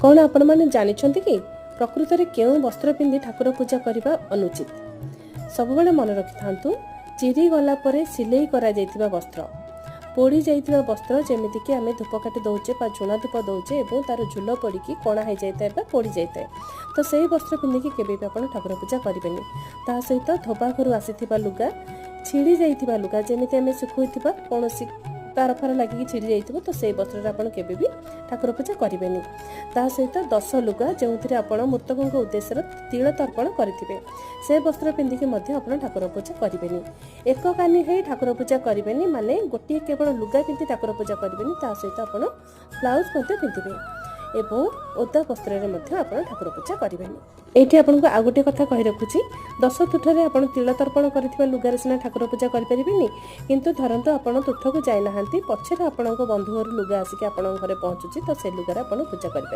କ'ଣ ଆପଣମାନେ ଜାଣିଛନ୍ତି କି ପ୍ରକୃତରେ କେଉଁ ବସ୍ତ୍ର ପିନ୍ଧି ଠାକୁର ପୂଜା କରିବା ଅନୁଚିତ? ସବୁବେଳେ ମନେ ରଖିଥାନ୍ତୁ, ଚିରି ଗଲା ପରେ ସିଲେଇ କରାଯାଇଥିବା ବସ୍ତ୍ର, ପୋଡ଼ି ଯାଇଥିବା ବସ୍ତ୍ର, ଯେମିତିକି ଆମେ ଧୂପକାଠି ଦେଉଛେ ବା ଝୁଣା ଧୂପ ଦେଉଛେ ଏବଂ ତା'ର ଝୁଲ ପଡ଼ିକି କଣା ହେଇଯାଇଥାଏ ବା ପୋଡ଼ି ଯାଇଥାଏ, ତ ସେଇ ବସ୍ତ୍ର ପିନ୍ଧିକି କେବେ ବି ଆପଣ ଠାକୁର ପୂଜା କରିବେନି। ତା ସହିତ ଧୋବା ଘରୁ ଆସିଥିବା ଲୁଗା, ଛିଡ଼ି ଯାଇଥିବା ଲୁଗା, ଯେମିତି ଆମେ ଶୁଖାଉଥିବା କୌଣସି ତାର ଫାର ଲାଗିକି ଛିଡ଼ି ଯାଇଥିବ, ତ ସେଇ ବସ୍ତ୍ରରେ ଆପଣ କେବେ ବି ଠାକୁର ପୂଜା କରିବେନି। ତା ସହିତ ଦଶ ଲୁଗା, ଯେଉଁଥିରେ ଆପଣ ମୃତକଙ୍କ ଉଦ୍ଦେଶ୍ୟରେ ତିଳ ତର୍ପଣ କରିଥିବେ, ସେ ବସ୍ତ୍ର ପିନ୍ଧିକି ମଧ୍ୟ ଆପଣ ଠାକୁର ପୂଜା କରିବେନି। ଏକ କାନି ହେଇ ଠାକୁର ପୂଜା କରିବେନି, ମାନେ ଗୋଟିଏ କେବଳ ଲୁଗା ପିନ୍ଧି ଠାକୁର ପୂଜା କରିବେନି, ତା ସହିତ ଆପଣ ବ୍ଲାଉଜ ମଧ୍ୟ ପିନ୍ଧିବେ ଏବଂ ଓଦା ବସ୍ତ୍ରରେ ମଧ୍ୟ ଆପଣ ଠାକୁର ପୂଜା କରିବେନି। ଏଇଠି ଆପଣଙ୍କୁ ଆଉ ଗୋଟିଏ କଥା କହି ରଖୁଛି, ଦଶ ତୁଠରେ ଆପଣ ତିଳ ତର୍ପଣ କରିଥିବା ଲୁଗାରେ ସିନା ଠାକୁର ପୂଜା କରିପାରିବେନି, କିନ୍ତୁ ଧରନ୍ତୁ ଆପଣ ତୁଠକୁ ଯାଇନାହାନ୍ତି, ପଛରେ ଆପଣଙ୍କ ବନ୍ଧୁ ଘରୁ ଲୁଗା ଆସିକି ଆପଣଙ୍କ ଘରେ ପହଞ୍ଚୁଛି, ତ ସେ ଲୁଗାରେ ଆପଣ ପୂଜା କରିପାରିବେ।